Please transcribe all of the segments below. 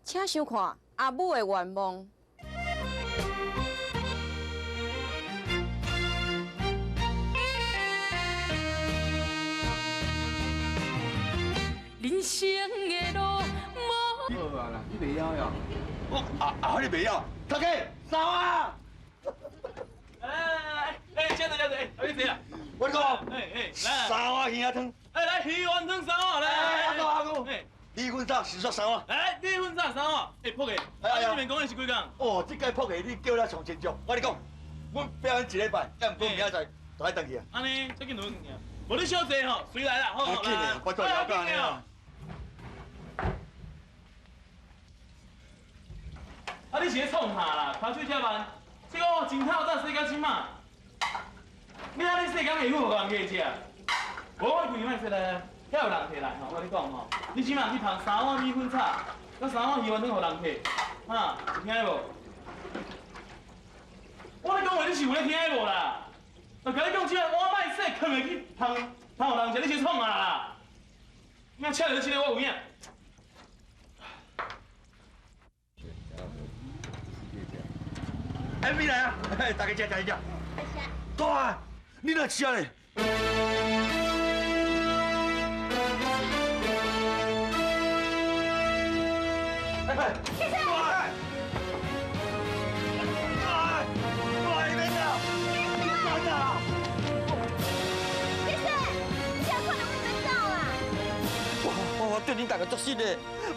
請收看阿母的願望。人生的路無。好啊啦，你袂枵呀？我啊啊！你袂枵？头家，三碗。来来来，哎，先生先生，哎，你谁啊？我讲，哎哎，来，三碗鱼仔汤。哎，来鱼丸汤三碗，来。阿哥阿哥，米粉炒是说三碗。来，米粉炒三碗。哎，朴个，哎呀，你面讲的是几工？哦，这届朴个你叫了上真足。我跟你讲，阮表演一礼拜，还毋过明仔载就爱转去啊。按呢，这紧就转去啊。无你小坐吼，随来啦，好，来。我做了解呢。啊！你是咧创啥啦？跤手遮慢，这个真透早洗到这马。你看你洗工下午予人客食，无我规个莫说来，遐有人客来吼，我跟你讲吼，你这马去捧三碗米粉炒，佮三碗鱼丸汤予人客，哈，有听无？我咧讲话你是有咧听无啦？我共你讲，这碗莫洗，囥下去捧捧予人食，你是创啥啦？你请你这个我有影。哎，咪来啊！大家食，大家食。大，你哪吃咧？哎，先生，大，大，大，你免走，你走啦！先生，你看到我免走啦！我对恁大家足实的，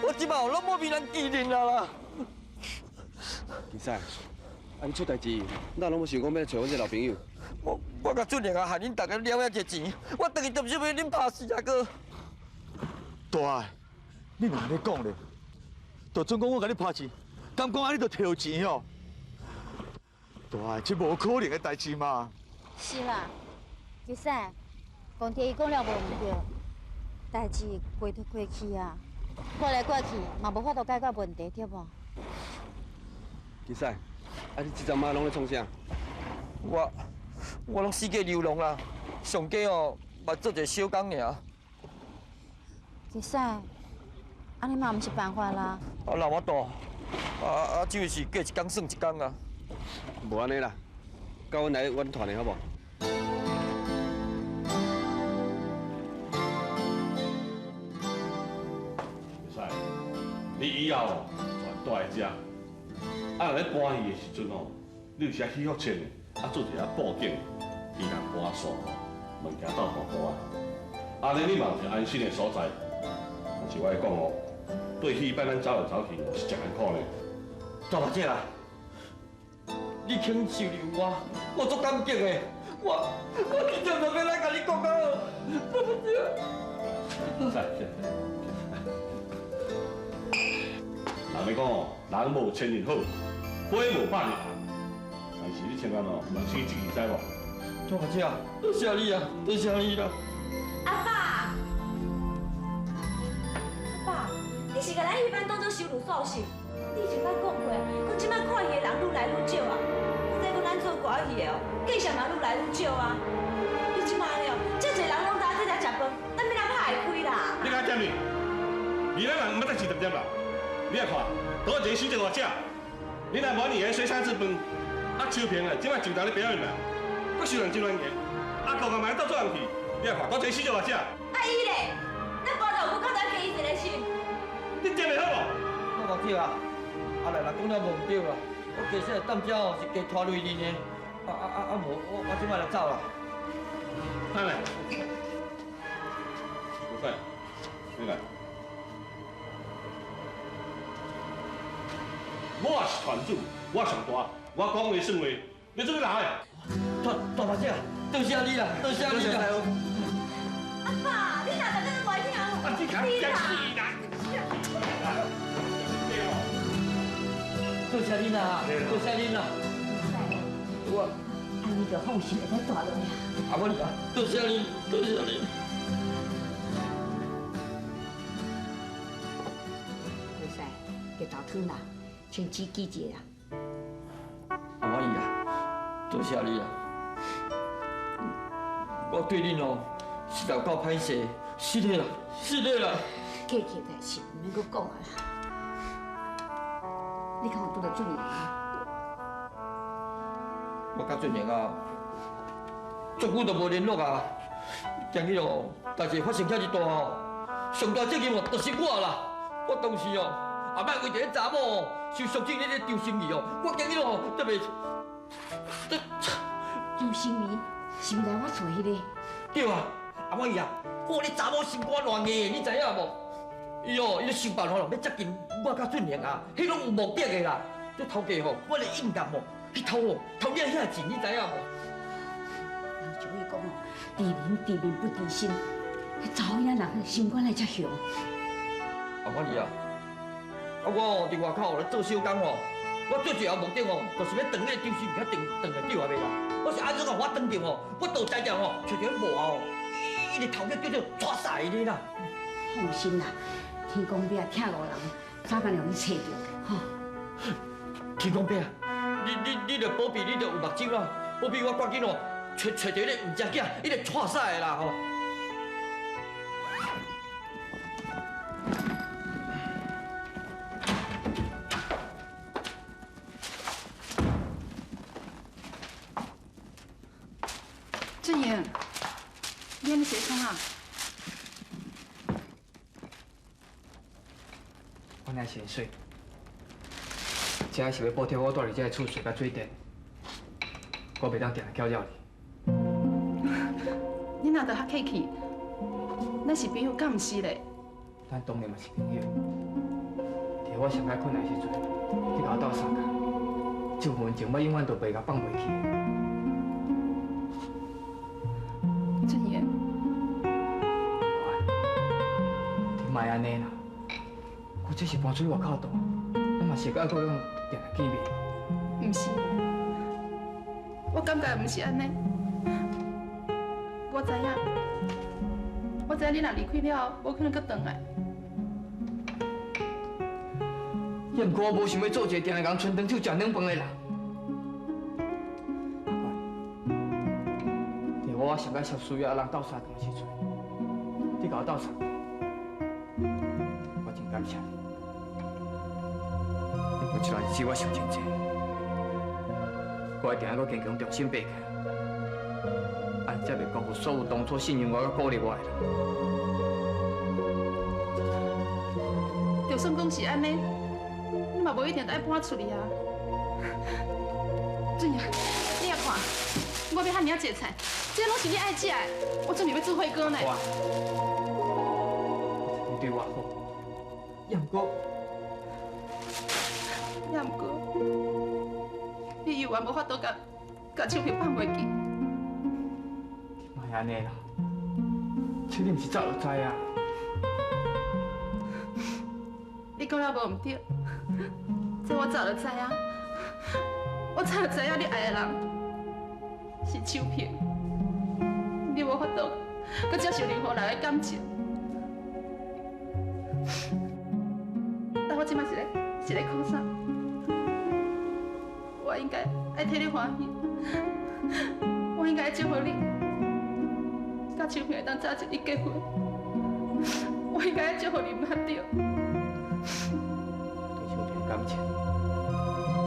我这摆拢无为人记认啊啦。其实。啊！你出代志，哪拢无想讲欲来揣阮这老朋友？我共俊良啊，害恁大家了遐济钱，我转去就毋是欲恁拍死啊哥！大，你哪按呢讲咧？就准讲我共你拍钱，敢讲按呢就提钱哦？大，这无可能的代志嘛！是啦，其实讲铁伊讲了无毋对，代志过就过去啊，过来过去嘛无法度解决问题，对无？其实。啊！你这阵仔拢咧创啥？我拢四界流浪啦，上加哦，嘛做一个小工尔。其实，按呢嘛毋是办法啦。啊，那我大，就是过一工算一工啊。无按呢啦，佮阮来阮团的好无？袂使，你以后全蹛伫遮。啊，若咧搬戏的时阵吼，你有时去福清的，啊做一下布景，伊人搬数，物件斗糊糊啊。按呢你嘛有一个安心的所在。但是我来讲哦，对戏班咱走来走去是真艰苦呢。大伯姐啊，你肯收留我，我足感激的。我真正就欲来共你讲啊，大伯姐。是是。人咧讲哦，人无千日好，花无百日红。但是你千万哦，毋通生这个，知无？大伯姐，多谢你啊，多谢你啦。阿爸，阿爸，你是共咱戏班当做收留所是？你以前捌讲过，讲这摆看戏的人愈来愈少啊。你知讲咱做歌仔戏的哦，继续嘛愈来愈少啊。你这摆了，遮济人拢来这遮食饭，咱欲怎拍会开啦？你敢点你？你咱人毋捌得吃点点啦。你来看，倒一个死一偌只，你若无你个水产子饭，啊秋萍啊，这摆就当咧表演啦，阁收人真乱个，啊个个嘛斗做人去，你来看，倒一个死一偌只。啊伊咧，咱跋豆腐较早加伊一个心。你点会好无？我对啊，阿来若讲了无毋对啊，我其实踮遮吼是加拖累恁的，无，我这摆就走啦。等下，吴帅，你来。我是团主，我上大，我讲话算话，你做咩来？大大伯姐，多谢你啦，多谢你啦。阿爸，你哪在这歪听？啊，你讲死啦！多谢你啦，多谢你啦。我，按呢就放心，会使蹛落去。阿我多谢你，多谢你。袂使，日头汤啦。先煮几一下啦。阿妈姨啊，多谢你啦！我对恁哦，实在有够歹势，失礼啦，失礼啦。过去代志毋免阁讲啊啦。你敢有拄著俊賢？我佮俊賢啊，足久都無聯絡啊。今日哦，代誌發生遐爾大哦，上大責任哦，就是我啦。我當時哦，也莫為著彼查某哦，受傷進彼個張心怡哦，我今日哦特別，這張心怡是毋是來我厝彼個？對啊，阿婉儀啊，哦，你查某心肝偌硬，你知影無？伊哦，伊咧想辦法咯，欲接近我佮俊賢啊，彼攏有目的的啦。這頭家吼，我咧應答哦，去偷哦，偷掠遐錢，你知影無？人俗語講哦，知人知面不知心，彼查某囡仔人心肝會遮雄。阿婉儀啊，啊我哦佇外口咧做小工吼，我最主要目的哦，就是欲斷彼個張心怡遐斷斷來對啊袂啦。我是按怎啊？我斷掉吼，我就知著吼，揣著彼幕後，伊个頭家叫做抓屎的啦。放心啦，天公伯疼五人，早間會予你揣著，吼。天公伯，你著保庇，你著有目睭啦，保庇我趕緊哦，揣揣著彼個毋食囝，伊會娶屎的啦吼。俊賢，你按呢是咧創啥？我若是会水，這是欲補貼我蹛佇這个厝水佮水電，我袂當定定攪擾你。你若著較客氣，咱是朋友，敢毋是咧？咱當然嘛是朋友。佇我上較困難的時陣，你共我鬥相共，這份情我永遠都袂共放袂去。俊賢，你莫按呢啦，我這是搬出去外口住，咱嘛是愛閣用定定見面。毋是，我感覺毋是按呢。我知影，我知影你若離開了後，無可能閣轉來。也毋過我無想欲做一个定定共伸長手食軟飯的人。阿乖，佇我上較需要人鬥相共的時陣，你共我鬥相共，我真感謝你。我這段日子我想真濟，我會定閣堅強重新爬起來，按才袂辜負所有當初信任我、佮鼓勵我的人。就算講是按呢，你嘛無一定愛搬出去啊。俊賢，你也看，我買遐爾仔濟菜，這攏是你愛食的，我準備欲煮火鍋呢。我，你對我好，也毋過，也毋過，你猶原無法度共共秋萍放袂記。你莫按呢啦，這你毋是早就知啊。你講了無毋對，這我早就知影，我早就知影你愛的人是秋萍，你無法度閣接受任何人的感情。但我這擺是咧哭啥？我應該愛替你歡喜，我應該愛祝福你，佮秋萍會當早一日結婚。我應該愛祝福你，毋對。對秋萍的感情，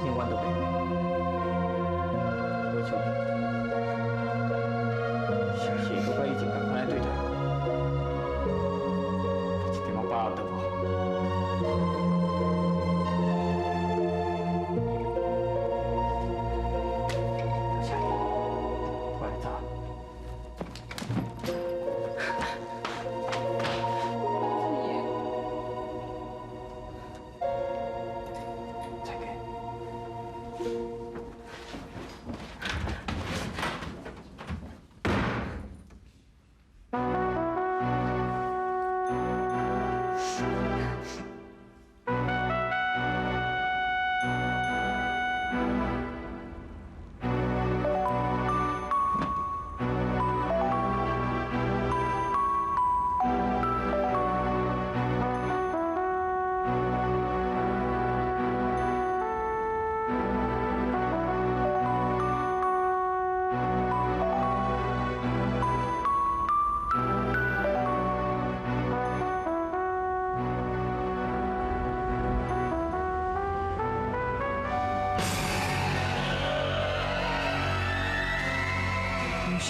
永遠都袂變。我秋萍，是毋是會閣佮以前仝款來對待我？我一點仔把握都無。多謝你，我來走。再見。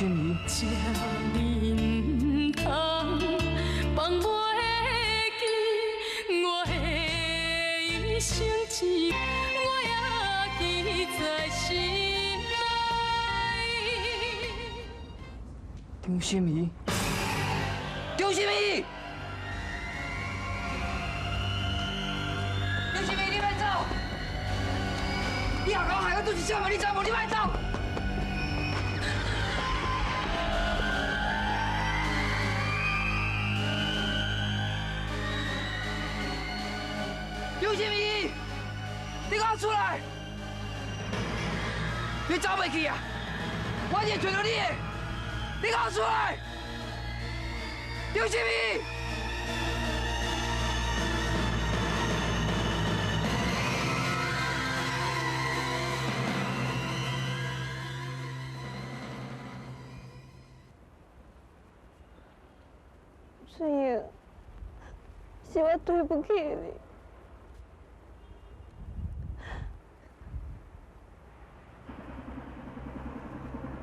心怡。放袂记，我的一生只我也记在心内。张心怡，张心怡，张心怡，你莫走！你后头害我做一啥物，你知无？你莫走！张心怡，你给我出来！你走袂去啊！我一定找到你的！你给我出来！张心怡。春英，是我对不起你。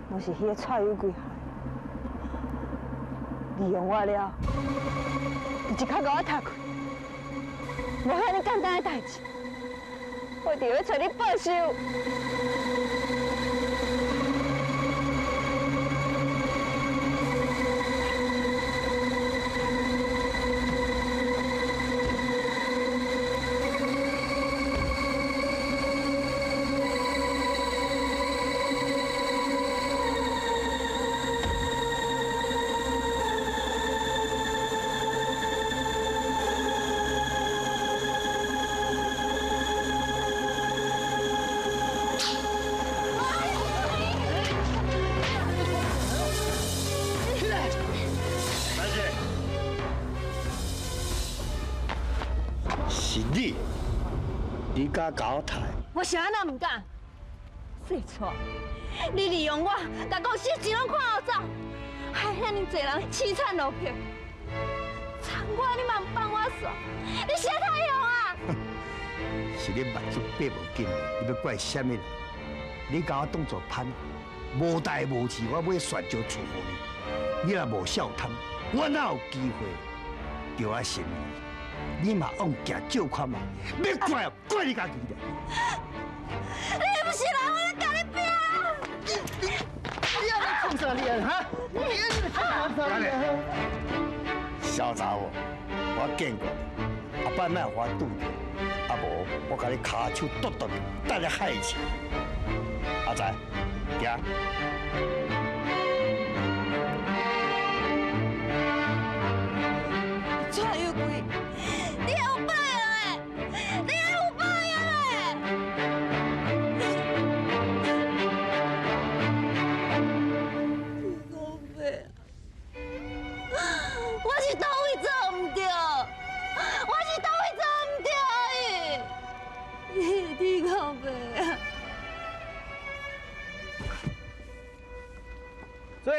我是彼个蔡有贵害，利用我了，就一脚共我踢开，无遐尔简单的代志，我一定欲揣你报仇。是你，你敢共我刣？我是按怎毋敢？细错，你利用我，共公司钱拢看后走，害遐尔济人凄惨落魄，藏我你嘛毋放我煞，你啥太用啊？是你目睭闭无紧，你欲怪啥物人？你共我当做潘，无代无志，我欲算招处予你。你若无笑贪，我哪有机会著我心意？你嘛往行借款嘛，欲怪怪你家己咧。你毋是人，我欲共你拼！你按呢创啥你啊？哈？你按呢创啥你啊？小查某，我见过你，后摆莫予我拄著，啊无我共你跤手剁剁，等你害死。阿仔，行。蔡有贵，你会有报应的，你会有报应的。老爸，我是佗位做毋对，我是佗位做毋对伊，你讲爸啊。水，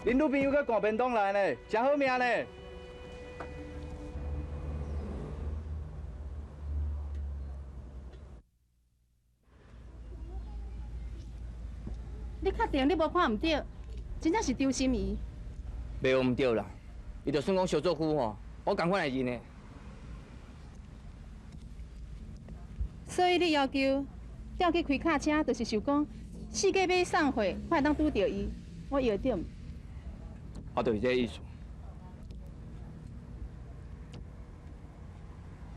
恁女朋友阁赶便当来呢，真好命呢。你确定你无看毋对？真正是张心怡？袂有毋对啦，伊就算讲小做夫吼，我仝款会认的。所以你要求调去开卡车，就是想讲四界欲送货，我会当拄著伊，我摇对毋？我就是这个意思。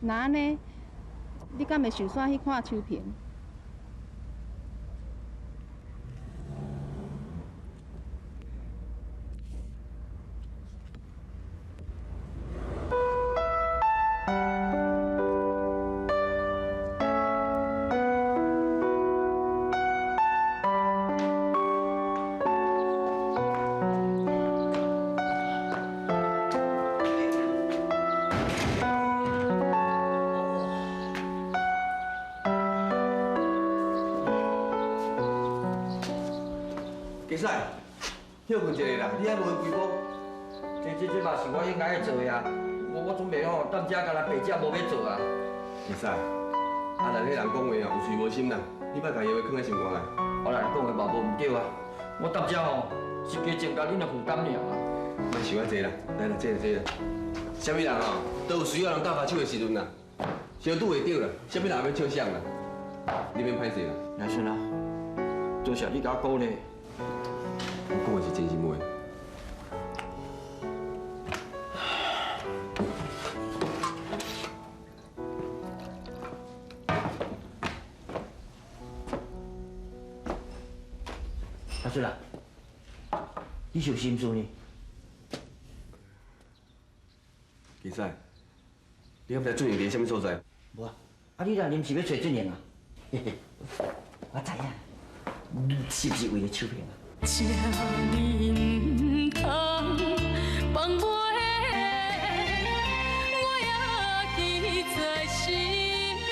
若按呢，你敢会受煞去看秋萍？家使，歇睏一下啦，你还无回归这嘛是我应该做的啊！我准备吼，踮遮干焦白食，无欲做啊。家使，啊，若彼人讲话哦，有随无心啦，你莫共伊话囥佇心肝内。我若讲话嘛无毋对啊，我搭遮吼是加增加恁的负担尔啦。莫想遐济啦，来啦，坐啦坐啦。啥物人哦，都有需要人搭跤手的时阵啦，相拄会著啦，啥物人欲笑谁啦？你免歹势啦。来孙啊，多谢你共我鼓励。我讲的是真心话。阿孙啊，你是有心事呢？其实，你敢知俊英伫啥物所在？无啊，啊你若临时欲揣俊英啊？嘿嘿，我知影，你是毋是为了秋萍啊？这呢毋通放袂，我也记在心内。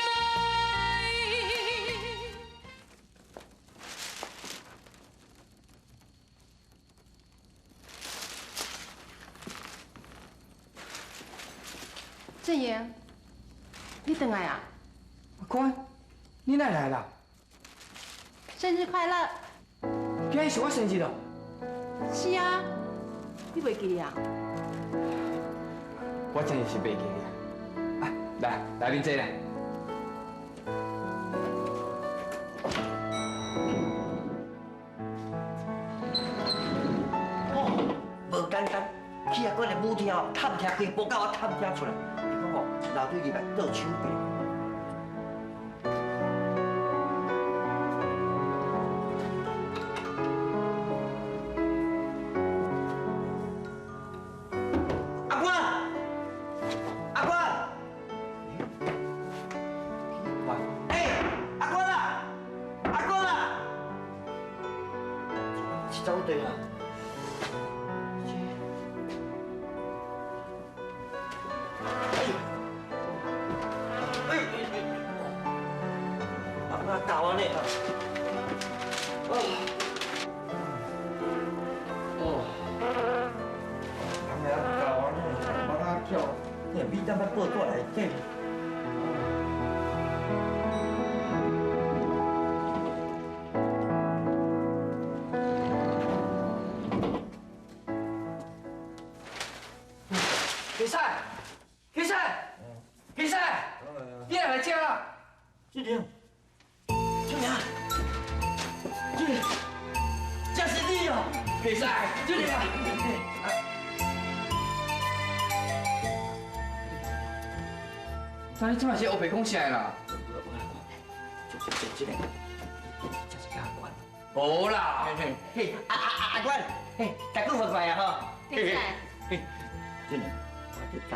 振英，你转来啊？阿官，你哪来啦？生日快乐！今日是我生日哦。是啊，你袂记得啊？我真的是袂记得啊。啊，来，来面坐来。哦，无简单，去阿官的舞厅哦，探听开，无够我探听出来。伊讲哦，老对入来倒手边。阿官，阿官，哎，阿官啊，阿官啊，是走对啊？阿官教我呢。哦，人家教我呢，帮我叫，这米当要报纸内底。其实，其实，其实，你哪来这啦？志玲，志玲，志玲，这是你哦！其实，志玲啊！那你这摆是乌白讲啥啦？就这个，这是阿官。无啦，嘿，阿阿阿官，嘿，大久无见啊吼！其实，志玲，我就知哦，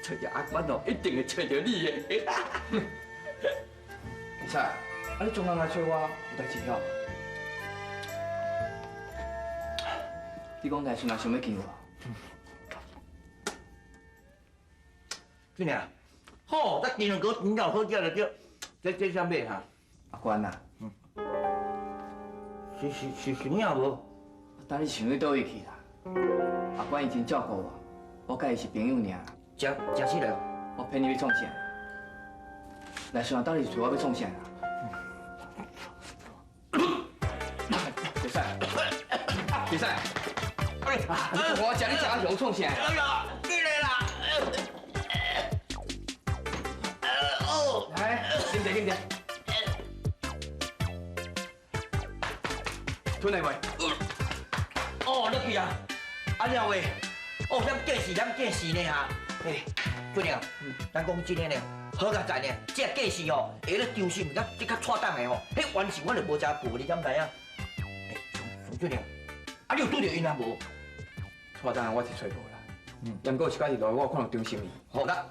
揣著阿官哦，一定会揣著你的。其实，啊你总共来揣我有代志哦？你讲大顺也想欲见我？俊良，好，咱金龙哥真正好食就对，这啥物哈？阿官啊，是有影无？等你想欲佗位去啦？阿官伊真照顾我，我佮伊是朋友尔。食食死了？我骗你欲创啥？来顺啊，到底是揣我欲创啥啦？别使，别使！我食你食啊，想创啥？哎呀，你来啦！哦，来，啉茶，啉茶。吞来未？哦，落去啊！啊了喂，哦，咱见识，咱见识呢哈。嘿，俊良，咱讲真的呢，好佳哉呢，这个计时哦，会咧张心，甲这较错当的吼，彼完成我就无食过，你敢知影？欸，宋俊良，啊，你有拄著𪜶啊无？错当的我是揣无啦，毋过有一摆伫路，我有看著张心伊。好啦，